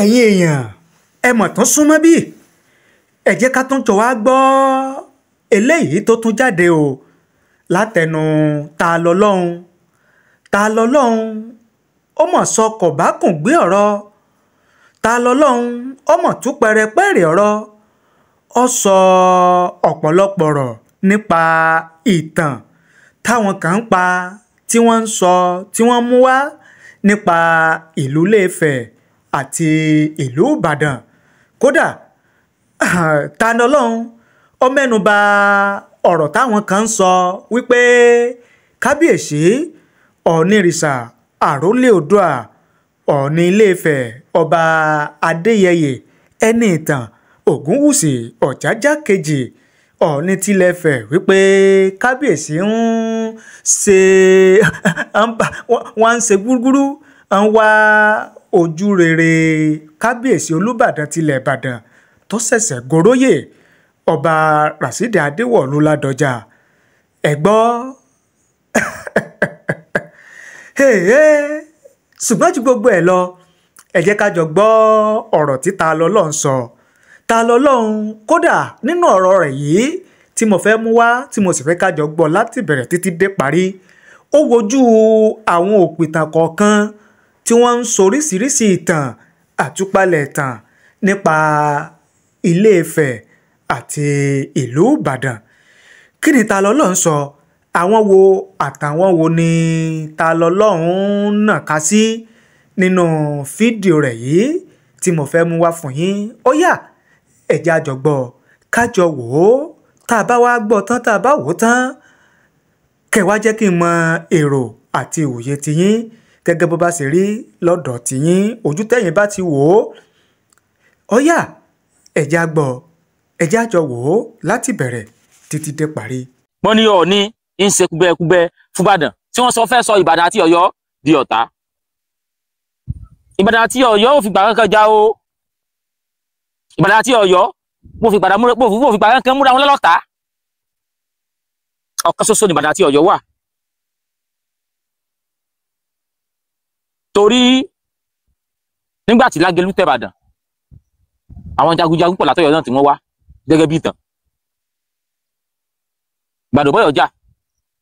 Ẹ̀yin èèyàn, ẹ mọ̀ tán súnmọ́ bí. Ẹ jẹ́ ká tún jọ wá gbọ́ eléyìí tó tún jáde o látẹnu Ta lọ́lọ́hun. Ta lọ́lọ́hun ó mọ̀ sọ kọ̀bákùn gbé ọ̀rọ̀. Ta lọ́lọ́hun ó mọ̀ tú pẹrẹpẹrẹ ọ̀rọ̀. Ó sọ ọ̀pọ̀lọpọ̀ ọ̀rọ̀ nípa ìtàn táwọn kan ń pa tí wọ́n ń sọ tí wọ́n mú wá nípa ìlú Ilé-Ifẹ̀ àti ìlú Ìbàdàn. Kódà Ta lọ́lọ́hun ó mẹ́nu bà ọ̀rọ̀ táwọn kan ń sọ wípé kábíyèsí Ọ̀ọ̀nìrìṣà Àrólé Oòduà Ọ̀ọ̀ni Ilé-Ifẹ̀ Ọba Adéyẹyè Ẹniìtàn Ògúnwùsì Ọ̀jájá kejì Ọ̀ọ̀ni tilẹ̀-Ifẹ̀ wípé kábíyèsí ń ṣe wọ́n ń ṣe gúrúgúrú ń wá ojú rere kábíyèsí Olúbàdàn tilẹ̀ Ìbàdàn tó ṣẹ̀ṣẹ̀ goróyè Ọba Rasidi Adéwọ̀lú Ládọjà. Ẹ gbọ́. Ṣùgbọ́n ju gbogbo ẹ̀ lọ, ẹ jẹ́ ká jọ gbọ́ ọ̀rọ̀ tí Ta lọ́lọ́hun sọ. Ta lọ́lọ́hun kódà nínú ọ̀rọ̀ rẹ̀ yìí tí mo fẹ́ mú wá tí mo sì fẹ́ ká jọ gbọ́ láti bẹ̀rẹ̀ títí dé parí. Ó wojú àwọn òpìtàn kọ̀ọ̀kan tí wọ́n ń soríṣiríṣi ìtàn àtúpalẹ̀ ìtàn nípa Ilé-Ifẹ̀ àti ìlú Ìbàdàn. Kí ni Ta lọ́lọ́hun sọ? Àwọn wo àtàwọn wo ni Ta lọ́lọ́hun nàka sí nínú fídíò rẹ̀ yìí tí mo fẹ́ mú wá fún yín? Ó yá, ẹ jẹ́ a jọ gbọ́, ká jọ wò ó. Tá a bá wá gbọ́ tán, tá a bá wò ó tán, kẹ́ wá jẹ́ kí n mọ èrò àti òye tiyín gẹ́gẹ́ bó bá ṣe rí lọ́dọ̀ tiyín, ojú tẹ̀yin bá ti wò ó. Ó yá, ẹ jẹ́ a gbọ́, ẹ jẹ́ a jọ wò ó láti bẹ̀rẹ̀ títí dé parí. Wọ́n ní Ọọ̀ni ń ṣe kúbẹ́kúbẹ́ fún Ìbàdàn tí wọ́n sọ fẹ́ sọ Ìbàdàn àti Ọ̀yọ́ di ọ̀tá. Ìbàdàn àti Ọ̀yọ́ ò fìgbà kankan já o. Ìbàdàn àti Ọ̀yọ́ mo fi gbà kankan múra wọn lọ́lọ́ta. Ọ̀kan ṣoṣo ní Ìbàdàn àti Ọ̀yọ́ wà. Torí nígbà tí Lágelú tẹ̀ Ìbàdàn, àwọn jagunjagun pọ̀ látọ̀yọ́ náà tí wọ́n wá gẹ́gẹ́ bí ìtàn. Ìbàdàn bọ́yọ̀ jà,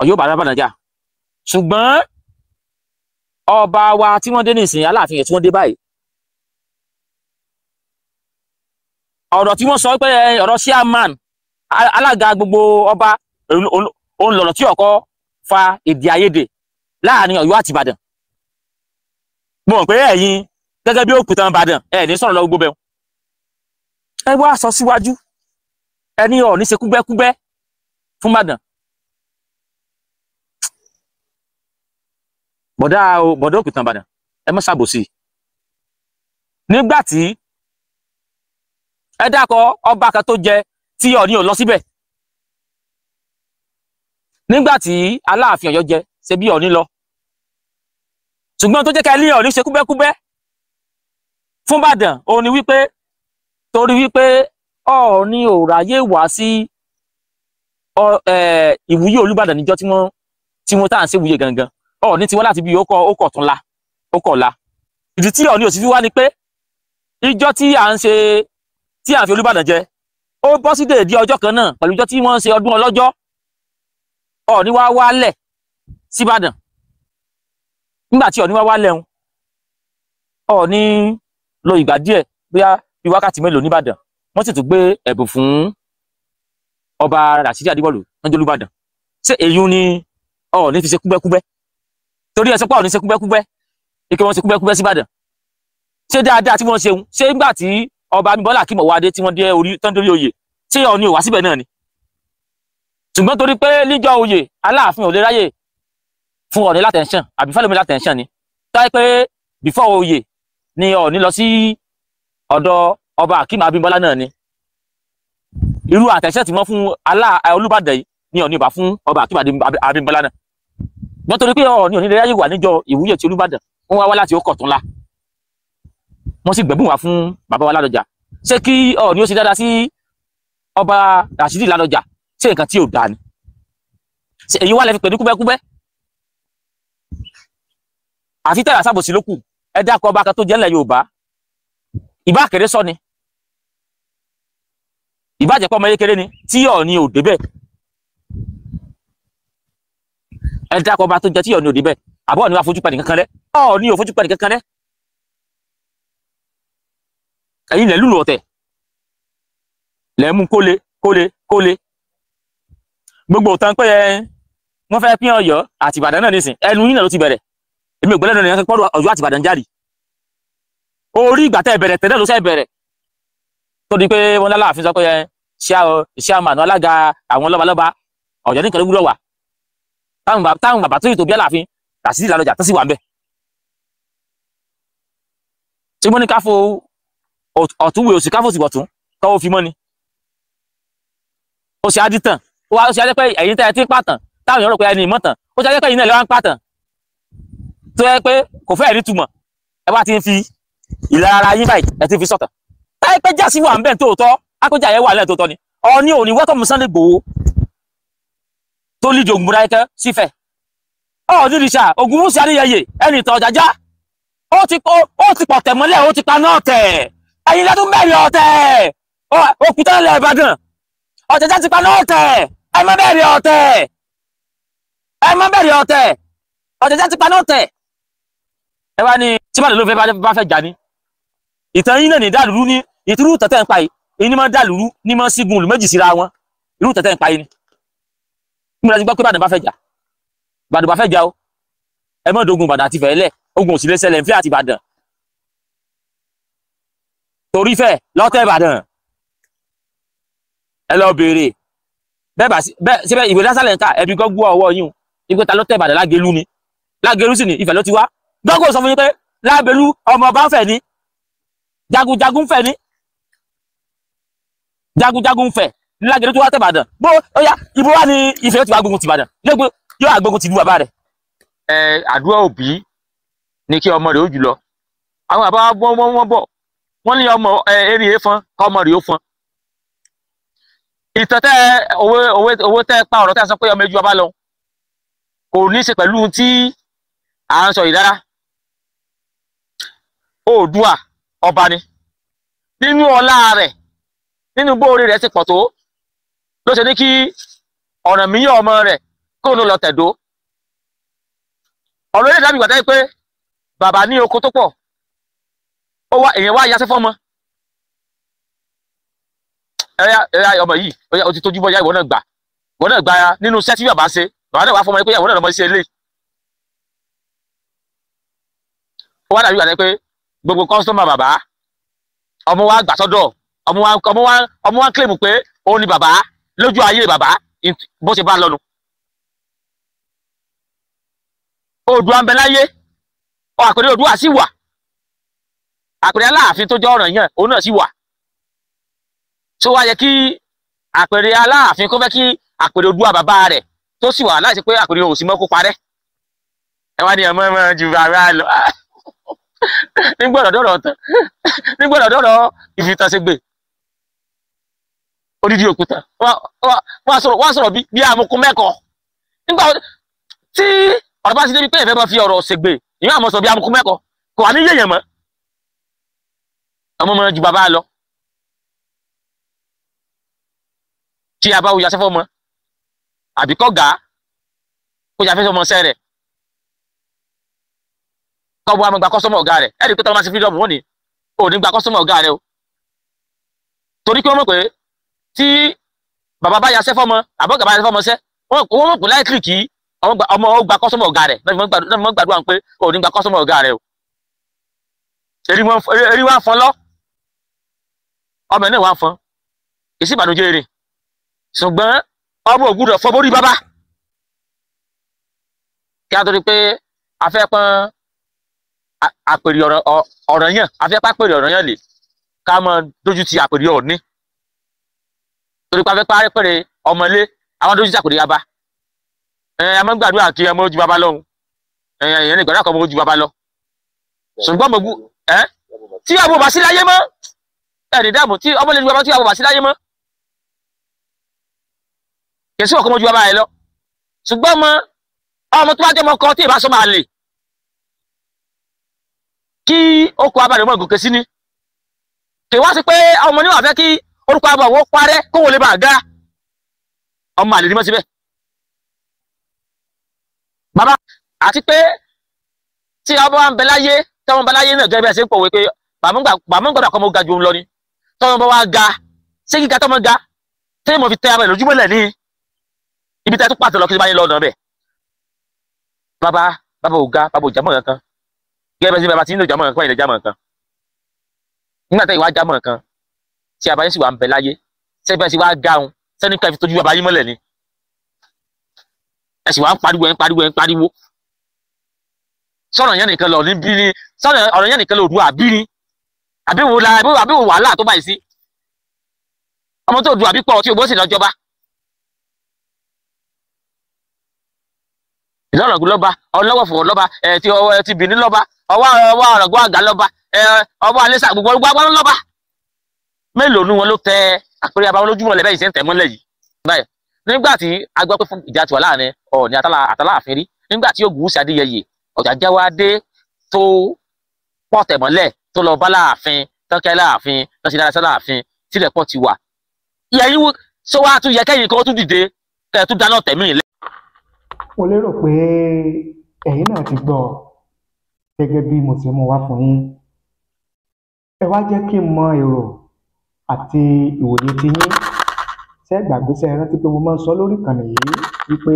Ọ̀yọ́ bàbá Ìbàdàn jà. Ṣùgbọ́n ọba wa tí wọ́n dé nísìnyí, Aláàfin yẹn tí wọ́n dé báyìí, ọ̀rọ̀ tí wọ́n sọ pé ọ̀rọ̀ chairman alága gbogbo ọba òun lọ̀rọ̀ tí ọkọ fa èdè àìyedè láàrin Ọ̀yọ́ àti Ìbàdàn. Mo mọ̀ pé ẹ̀yin gẹ́gẹ́ bí òkútan Ìbàdàn ẹ̀ ní sọ̀rọ̀ lọ gbogbo bẹ́ẹ̀. Ẹ wá sọ síwájú, ẹni Ọọ̀ni ṣe kúbẹ́kúbẹ́ fún Ìbàdàn. Bọ̀dá òkútan Ìbàdàn ẹ má ṣàbòsí. Nígbà tí ẹ dákọ ọba kan tó jẹ tí Ọọ̀ni ò lọ síbẹ̀, nígbà tí Aláàfin Ọ̀yọ́ jẹ ṣe bí Ọọ̀ni lọ, ṣùgbọ́n tó jẹ́ ká ilé Ọọ̀ni ṣe kúbẹ́kúbẹ́ fún Ìbàdàn òun ni wípé torí wípé Ọọ̀ni ò ráyè wá sí ìwúyè Olúbàdàn níjọ́ tí wọ́n tá à ń ṣe ìwúyè gangan. Ọọ̀ni ti wá láti bí ó kọ̀ tún la ó kọ̀ la. Ìdí tí Ọọ̀ni ò sì fi wá ni pé ìjọ́ tí à ń ṣe tí à ń fi Olúbàdàn jẹ ó bọ́ sí déédéé ọjọ́ kan náà pẹ̀lú ìjọ́ tí wọ́n ń ṣe ọdún ọlọ́jọ́. Ọọ̀ni wá wálẹ̀ síbàdàn. Nígbà tí Ọọ̀ni wá wálẹ̀ ń Ọọ̀ni lo ìgbà díẹ̀ bóyá bí wákàtí mélòó nìbàdàn, wọ́n sì tún gbé ẹ̀bùn fún ọba Rasidi Adéwọ̀lú lọ́jọ́ Olúbàdàn. Ṣé èyí ni Ọọ̀ni fi ṣe kúbẹ́kúbẹ́? Torí ẹ sọ pé Ọọ̀ni ṣe kúbẹ́kúbẹ́, ike wọ́n ṣe kúbẹ́kúbẹ́ síbàdàn. Ṣé dáadáa tí wọ́n ṣeun? Ṣé nígbà tí ọba Abímbọ́lá Akeem Ọwọ́adé tí wọ́n dé orí tán dórí oyè, ṣé Ọọ̀ni ò wá síbẹ̀ náà ni? Ṣùgbọ́n torí pé níjọ́ oyè Aláàfin ò lè ráyè fún Ọọ̀ni látẹ̀ńṣàn àbí fẹ́lẹ́mi látẹ̀ńṣàn ni. Táyé pé before oyè ni Ọọ̀ni lọ sí ọ̀dọ̀ ọba Akeem Abímbọ́lá náà ni. Irú àtẹ̀ṣẹ́ tí wọ́n fún Olúbàdàn yìí ni Ọọ̀ni bá fún ọba Akeem Abímbọ́lá náà. Wọ́n torí pé Ọọ̀ni ò ní lè ráyè wà níjọ́ ìwúyè ti Olúbàdàn, wọ́n wá wá láti ó kọ̀túnla, wọ́n sì gbẹ̀bùn wá fún bàbá wa Ládọjà. Ṣé kí Ọọ̀ni ó ṣe dáadáa sí ọba Rasidi Ládọjà, ṣé nǹkan tí ò dáa ni? Ṣé èyí wà lẹ́fi pẹ̀lú kúbẹ́kúbẹ́? Àfi tẹ̀lé àṣàbòsí ló kù. Ẹ dákọ̀ ọba kan tó jẹ́ ńlẹ̀ Yorùbá Ìbá kéré sọ ni, ìbá jẹ́ pé ọmọ kékeré ni tí Ọọ̀ni ò débẹ̀. Ẹ dákọ̀ ọba tó jẹ tí Ọọ̀ni ò débẹ̀. Àbọ̀ Ọọ̀ni wá fojú pa nìkan kan rẹ́. Ọọ̀ni ò fojú pa nìkan kan rẹ́. Ẹ̀yin lẹ̀ lùlù ọ̀tẹ̀, lẹ̀ mú kóle kóle kóle. Gbogbo òtán pé ẹ wọ́n fẹ́ pín Ọ̀yọ́ àti Ìbàdàn náà nísìn, ẹnu yín náà ló ti bẹ̀rẹ̀. Èmi ò gbẹ́lẹ́nu nìyẹn pọ́nrọ́ Ọ̀yọ́ àti Ìbàdàn jáde. Orí ìgbà tẹ́ bẹ̀rẹ̀ tẹ́lẹ̀ ló sẹ́ bẹ̀rẹ̀. Tó di pé wọ́n lálàáfin sọ pé ẹ ṣíàmànù alága àwọn lọ́balọ́ba Ọ̀yọ́ nìkan ló gbúdọ̀ wà. Táwọn bàbá tó yìí tó bí Aláàfin Ràṣídì Ládọjà tó sì wà ń bẹ̀. Tí wọ́n ní káfó ọ̀tún wé òsì káfó sì wọ̀tún káwó fi mọ́ ni. Ó ṣe adítàn, ó wá ṣe adé pé ẹ̀yin tẹ́ ẹ ti ń pàtàn táwọn èèyàn rò pé ẹni ìmọ̀tàn, ó ṣe adé pé ẹ̀yin náà lè wá ń pàtàn tó yẹ pé kò fẹ́ẹ̀ rí túmọ̀. Ẹ wá ti ń fi ìlara ara yín báyìí, ẹ ti fi sọ̀tàn. Táyé pé jásí wà ń bẹ̀ tóòtọ́, ápéjà yẹn wà lẹ́ẹ̀ tóòtọ́ ni. Ọọ̀ni ò ní wẹ́kọ̀mù Sunday Igboho tó lídìí Ògún Mọdákẹ́kẹ́ sífẹ̀. Ọọ̀ni rìṣà Ògúnwùsì Adéyẹyè ẹni ìtàn Ọ̀jájá. Ó ti pọ̀ tẹ̀ mọ́lẹ̀, ó ti paná ọ̀tẹ̀. Ẹ̀yin lẹ́tún bẹ̀rẹ̀ ọ̀tẹ̀. Òkúta ilẹ̀ Ìbàdàn. Ọ̀jájá ti paná ọ̀tẹ̀. Ẹ má bẹ̀rẹ̀ ọ̀tẹ̀. Ẹ má bẹ̀rẹ̀ ọ̀tẹ̀. Ọ̀jájá ti paná ọ̀tẹ̀. Ẹ wá ní tí bàdàn ló fẹ́ bá fẹ́ jà ní. Ìtàn yín náà ní dàlúrú ní ìtúrú tẹ̀tẹ̀ ń pa yìí. Ìní máa dàlúrú ní máa sígun ìlú méjì síra wọn. Irú tẹ̀tẹ̀ ń pa yìí ni. Mo ti gbọ́ pé Ìbàdàn bá fẹ́ jà. Ìbàdàn bá fẹ́ jà o. Ẹ má dogun Ìbàdàn àti Ifẹ̀ lẹ̀. Ogun òsì lè ṣẹlẹ̀ nfẹ́ àti Ìbàdàn. Torí fẹ́ lọ́tẹ̀ Ìbàdàn. Ẹ lọ béèrè. Bẹ́ẹ̀ bá síbẹ̀ ìwé lásàlẹ̀ ń kà ẹbí gọ́gbó ọwọ́ yín o. Ìpè ta lọ́tẹ̀ Ìbàdàn Lágelú ni. Lágelú sì ni Ifẹ̀ ló ti wá. Gọ́gbó sọ fún yín pé Lábẹ́lú ọmọ ọba ń fẹ̀ ni. Jagunjagun ń fẹ̀ ni. Jagunjagun ń fẹ̀. Lágelú tó wá tẹ̀ Ìbàdàn. Bó ó yá ibo wá ní Ifẹ̀ ti wá gbógun ti Ìbàdàn. Yóò àgbógun ti ìlú bàbá rẹ̀. Ẹ àdúrà òbí ni kí ọmọ rẹ̀ ó jùlọ. Àwọn bàbá wọ́n bọ̀. Wọ́n ní ọmọ erin èéfọn kọ́ ọmọ rẹ̀ ó fọn. Ìtàn tẹ́ òwe tẹ́ pa ọ̀rọ̀ tẹ́ sọ pé ọmọ ejú bàbá lọ kò ní í ṣe pẹ̀lú tí à ń sọ yìí rárá. Oòduà ọba ni. Nínú ọlá rẹ̀, nínú bóore rẹ̀ ti pọ̀ tó, ló ṣe ní kí Ọ̀rànmíyàn ọmọ rẹ̀ kó ló lọ tẹ̀dó. Ọ̀rọ̀ eré dàbí ìgbà tẹ́ pé bàbá ní oko tó pọ̀, ó wá èèyàn wá yasẹ́ fọ́mọ. Ẹ̀yà ọmọ yìí, ó ti tójú bọ́ ya ìwọ náà gbà. Ìwọ náà gbà nínú iṣẹ́ tí bàbá ṣe, bàbá náà wá fọ́mọ pé ìwọ náà lọ́mọ iṣẹ́ eléyìí. Ó wá dàbí ìgbà tẹ́ pé gbogbo kọ́sítọ́mà bàbá, ọmọ wa gbà sọ́dọ̀, ọmọ wa kílèmù pé òun ni bàbá lójú ayé bàbá bó ṣe bá lọ́nu. Oòduà ń bẹ láyé, àpèrè Oòduà sì wà, àpèrè Aláàfin tó jẹ́ Ọ̀rànyàn òun náà sì wà. Tó wá yẹ kí àpèrè Aláàfin kó fẹ́ kí àpèrè Oòduà bàbá rẹ̀ tó sì wà láìsí pé àpèrè òsì mọ́ kó parẹ́. Ẹ wá ní ọmọ ọmọ ju bàbá lọ. Nígbọ̀dọ̀ dọ̀rọ̀ tán, nígbọ̀dọ̀ dọ̀rọ̀ ìfìtànṣègbè. Odidi òkúta wọ́n sọ̀rọ̀ bí amukun mẹ́kọ̀ọ́. Nígbà tí ọ̀rọ̀ bá ti débi pé ìfẹ́ bá fi ọ̀rọ̀ ṣègbè, ìyá àmọ́ sọ bí amukun mẹ́kọ̀ọ́ kò wá ní yéèyàn mọ́. Ọmọ ọmọ ju bàbá lọ. Kí a bá wo yasẹ́ fọ́mọ, àbí kọ́ gàá kó yafẹ́ fọ́mọ sẹ́ rẹ̀. Kọ́ bu àmọ́ gba kọ́sọ́mọ̀ ọ̀gá rẹ̀. Ẹ̀rí pé tọ́lá máa ṣe fídọ́ọ̀mù wọ́n ní ò ní gba kọ́sọ́mọ̀ ọ̀gá rẹ̀ o. Torí pé wọ́n mọ̀ pé tí bàbá bá yasẹ́ fọ́mọ, àbọ̀gà bá yasẹ́ fọ́mọ sẹ́, wọ́n mọ̀ pé láìkìlì kí ọmọ ó gba kọ́sọ́mọ̀ ọ̀gá rẹ̀. Lọ́fi mọ́ gbàdúrà pé ò ní gba kọ́sọ́mọ̀ ọ̀gá rẹ̀ o. Erí wá ń fọn lọ. Ọmọ ẹ̀ náà wá ń fọn. Kì í sì ìbànújẹ́ eré. Ṣùgbọ́n ọmọ ò gbúdọ̀ fọ́ borí bàbá. Kí a torí pé a fẹ́ pọ́n àpèrè Ọ̀rànyàn, a fẹ́ pàpèrè Ọ̀rànyàn lè ká mọ dójú ti àpèrè Ọọ̀ni. Torí pé a fẹ́ pàpèrè ọmọlé, àwọn dójú ti àpèrè bàbá. Ẹ a máa ń gbàdúrà kí ọmọ ojú bàbá lọ́hùn. Ẹ̀yìn lè gbàdúrà kí ọmọ ojú bàbá lọ. Ṣùgbọ́n mo ẹ́ tí ọmọ bá sí láyé mọ́, ẹ̀ ní dààmú tí ọmọ lè ju bàbá tí ọmọ bá sí láyé mọ́. Kì í sí ọkọ ọmọ ojú bàbá rẹ lọ. Ṣùgbọ́n ọmọ tó bá jẹ́ ọmọ kan tí ìbá sọ máa lè. Kí ó kó abalẹ̀ mọ́ gòkè sí ni. Kì í wá sí pé ọmọ níwà fẹ́ kí orúkọ àbọ̀ àwọn parẹ́ kó wọlé bá ga. Ọmọ àlè ní mọ́ síbẹ̀. Bàbá àti pé tí ọba wa ń bẹ láyé, tí ọmọ bẹ láyé náà gẹ́gẹ́ bí ẹ ṣe ń pòwe pé bàmú gbàdúrà kọ́ mọ́ ga ju òun lọ ni. Tọ́mọ bá wa ga, ṣé gíga tọ́mọ ga? Tí mo fi tẹ ara ẹ̀ lójúmọ́lẹ̀ ní ibi tẹ́ tó pàtó lọ kí ló bá yín lọ́nà bẹ̀. Bàbá bàbá ò ga, bàbá ò jámọ́ kankan. Gẹ́gẹ́ bí bàbá tí ń lò jámọ́ kankan, ìlẹ̀ jámọ́ kankan. Nígbà tẹ́ ìwà jámọ́ kankan, tí bàbá yín sì wà ń bẹ láyé, ṣé bẹ́ẹ̀ sì wá ga òun, sẹ́ni ká fi tójú bàbá yín mọ́lẹ̀ ni. Ẹ sì wá ń pariwo, ẹ ń pariwo, ẹ ń pariwo. Sọ̀rọ̀ yẹn nìkan lọ ní bí ni, sọ̀rọ̀ ọ̀rọ̀ yẹn nìkan lọ òdu àbí ni. Àbí wo la, àbí wo wàhálà tó báyìí sí? Ọmọ tó du àbí pọ̀ tí o bó sì lọ́jọba. Ìlọrọ̀gùn lọ́ba, ọlọ́wọ̀fọ̀ lọ́ba, ẹ̀ ti ọwọ́ ti Bìní lọ́ba, ọwọ́ ọwọ́ ọ̀rọ̀gùn àgà lọ́ba, ẹ̀ ọwọ́ alẹ́sà gbogbo ọgbà wọn lọ́ba. Mélòó nu wọn ló tẹ àpẹẹrẹ abáwọn lójúmọ́ lẹ́bẹ̀ẹ́ yìí ṣe ń tẹ̀ mọ́lẹ̀ yìí. Báyìí nígbà tí a gbọ́ pé fún ìjà tiwa láàrin Ọọ̀ni Àtàláàfin rí, nígbà tí Ògúnwùsì Adéyẹyè Ọ̀jájá wá dé tó pọ̀ tẹ̀ mọ́lẹ̀ tó lọ bá láàfin, tọ́kẹ́ láàfin, tọ́sí dára sí láàfin, tílẹ̀ pọ̀ ti wà. Ìyá yín wo sọ wá tún yẹ kẹ́yìn kan tún dìde kẹ́ ẹ tún dáná tẹ̀mí lẹ́. Mo lérò pé ẹ̀yin náà ti gbọ́ gẹ́gẹ́ bí mo ti mú wá fún yín. Ẹ wá jẹ́ kí n mọ èrò àti ìwòye ti yín. Ṣé ẹ gbàgbé, ṣé ẹ rántí pé mo máa ń sọ lórí ìkànnì yìí wípé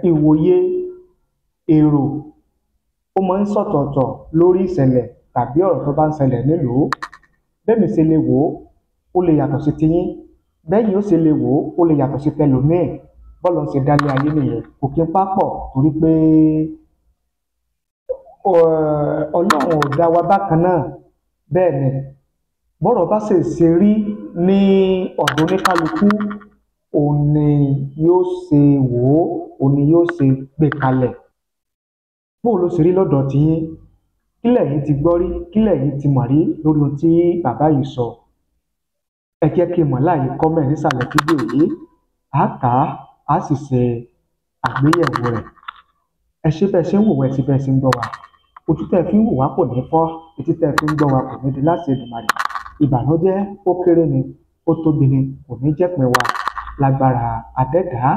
ìwòye èrò ó máa ń sọ̀tọ̀ọ̀tọ̀ lórí ìṣẹ̀lẹ̀ tàbí ọ̀rọ̀ tó bá ń ṣẹlẹ̀ nílùú. Bẹ́ẹ̀ mi ṣe lè wò ó, ó lè yàtọ̀ sí tiyín. Bẹ́ẹ̀ yín ó ṣe lè wò ó, ó lè yàtọ̀ sí tẹlòmíì. Bọ́ọ̀lù ń ṣe dálé ayé nìyẹn, kò kí n pápọ̀ torí pé Ọlọ́run ò dá wa bákan náà. Bẹ́ẹ̀ ni bọ́rọ̀ bá ṣe ṣe rí ní ọ̀dọ̀ oníkálukú, òun ni yóò ṣe wò ó, òun ni yóò ṣe gbé kalẹ̀. Bó ló ṣe rí lọ́dọ̀ tiyín? Kílẹ̀ yìí ti gbọ́ rí, kílẹ̀ yìí ti mọ̀ rí lórí ohun tí bàbá yìí sọ? Ẹ jẹ́ kí n mọ̀ láàyè kọ́mẹ̀ nísàlẹ̀ fídíò yìí. À kà á, á sì ṣe àgbéyẹ̀wò rẹ̀. Ẹ ṣé bẹ́ẹ̀ ṣe ń wò wá, ẹ ṣé bẹ́ẹ̀ ṣe ń gbọ́ wa. Ojú tẹ́ ẹ fi ń wò wá kò ní fọ́, etí tẹ́ ẹ fi ń gbọ́ wa kò ní di láṣẹ Èdùmàrè. Ìbànújẹ́ ó kéré ni, ó tóbi ni, kò ní jẹ́pin wa lágbára Adẹ́dàá.